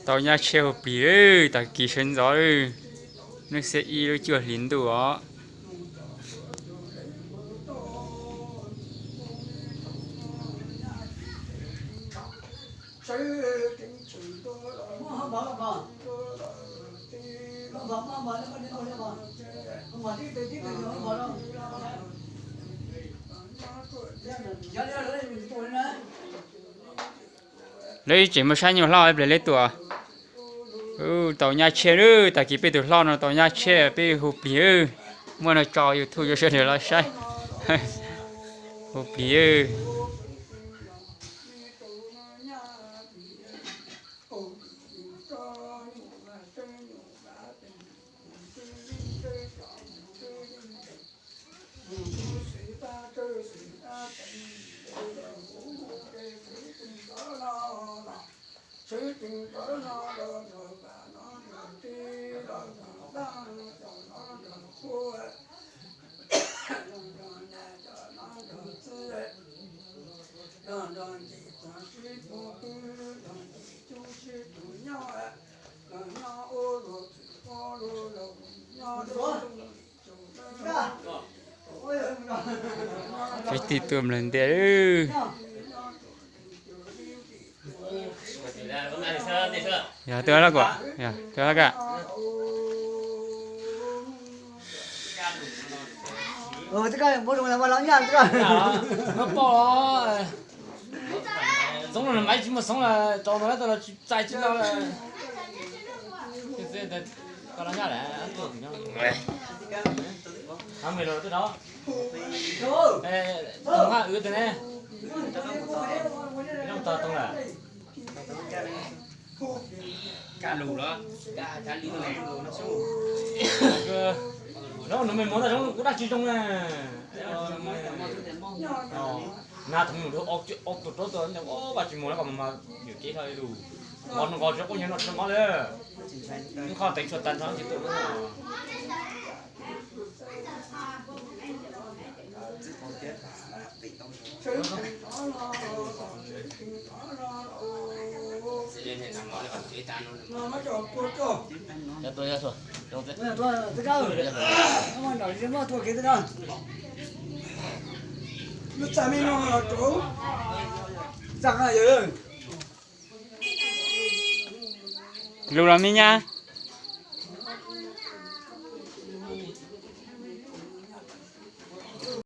Tau nyab tsheb hu plig, tag kis sawv ntxov, hnub xiab ib lub cuaj hlis ntuj os. Lawv tseem mus saib nyuag hlob ib pliag lawv tuaj. Tau nyab tsheb lawm, tag kis peb tus hlob no tau nyab tsheb peb hu plig, muaj no tso YouTube rau sawv daws los saib. Hu plig. Sib tw tuaj nplawg ntias. Yog, tuaj laj kuam, yog, tuaj laj kuam. Txoob no maiv tsis muaj xoob, tso ntawd tau los tsis txais tsis tau. Koj los nyab lawm, tuaj, tuaj, tuaj, tuaj ne, tau tau lawm. Nws me muag ntawm zoov kuv dab tsi zoo na. Nag thaum mus dhau ob tug roob tuaj, ob vaj tsis muag na, kom mas yuam kev hlo li lus. Nqos nqos tsis quaj nyiav no tsis mob li. Nqos teev tshuav tag nrho ces tuaj. Lus los me nyab.